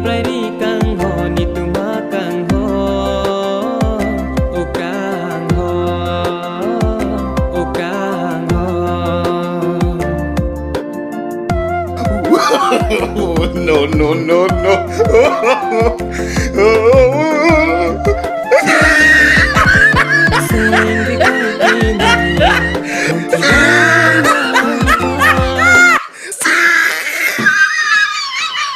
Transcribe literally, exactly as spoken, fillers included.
Prai ri kangho, netum akangho, o kangho, o kangho. No, no, no, no.